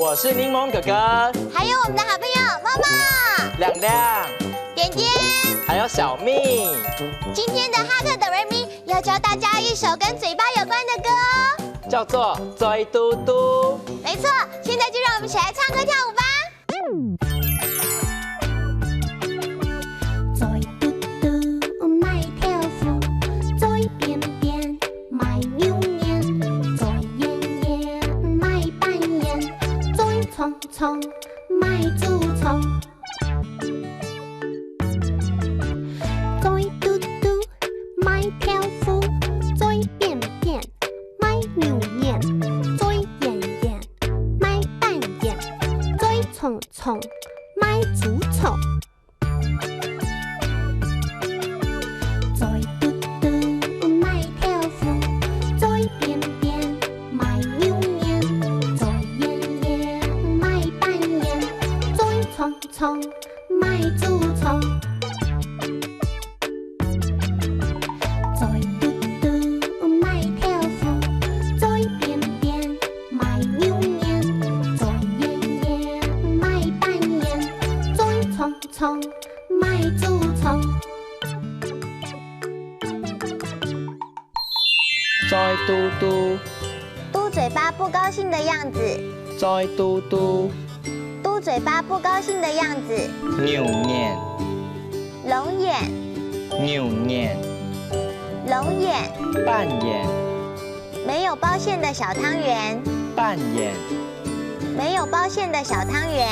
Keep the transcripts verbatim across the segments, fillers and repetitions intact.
我是檸檬哥哥，还有我们的好朋友默默、亮亮，点点。还有小蜜。今天的哈特哆来咪要教大家一首跟嘴巴有关的歌哦。叫做《嘴嘟嘟》。没错，现在就让我们一起来唱歌跳舞吧。嘴嘟嘟，卖豆腐，嘴扁扁，卖牛眼，嘴圆圆，卖半圆，嘴长长，卖猪肠。嘴嘟嘟，卖豆腐，嘴扁扁，卖牛眼，嘴圆圆，卖半圆，嘴长长，卖猪肠。 嘴嘟嘟，卖豆腐，嘴扁扁，卖牛眼，嘴圆圆，卖半圆，嘴长长，卖猪肠。嘴嘟嘟，卖豆腐，嘴扁扁，卖牛眼，嘴圆圆，卖半圆，嘴长长， 卖猪肠。嘴嘟嘟，嘟嘴巴不高兴的样子。嘴嘟嘟，嘟嘴巴不高兴的样子。牛眼，龙眼，牛眼，龙眼，半眼，没有包馅的小汤圆，半眼，没有包馅的小汤圆。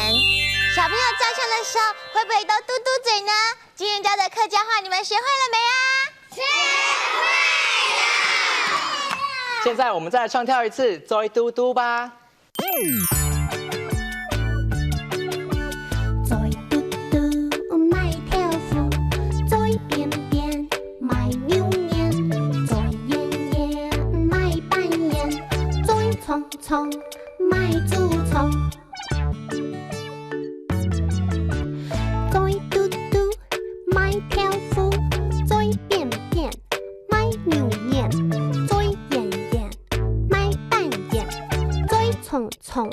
小朋友照唱的时候，会不会都嘟嘟嘴呢？ 今天教的客家话，你们学会了没啊？学会了。现在我们再来唱跳一次《嘴嘟嘟》吧。嘴嘟嘟，卖豆腐，嘴扁扁，卖牛眼，嘴圆圆，卖半圆，嘴长长，卖猪肠。 嘴嘟嘟，卖豆腐，嘴扁扁，卖牛眼，嘴圆圆，卖半圆，嘴长长，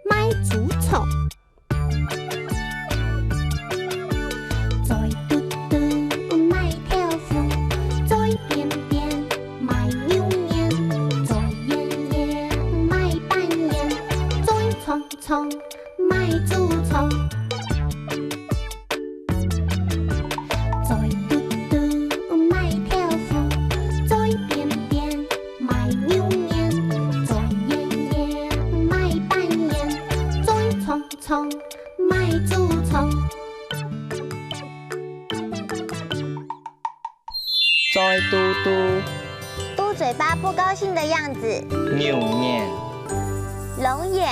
卖猪肠。嘴嘟嘟，卖豆腐，嘴扁扁，卖牛眼，嘴圆圆，卖半圆，嘴长长， 卖猪肠。嘴嘟嘟，卖豆腐，嘴扁扁，卖牛眼，嘴圆圆，卖半圆，嘴长长，卖猪肠。 嘴嘟嘟，嘟嘴巴不高兴的样子。牛眼，龙眼，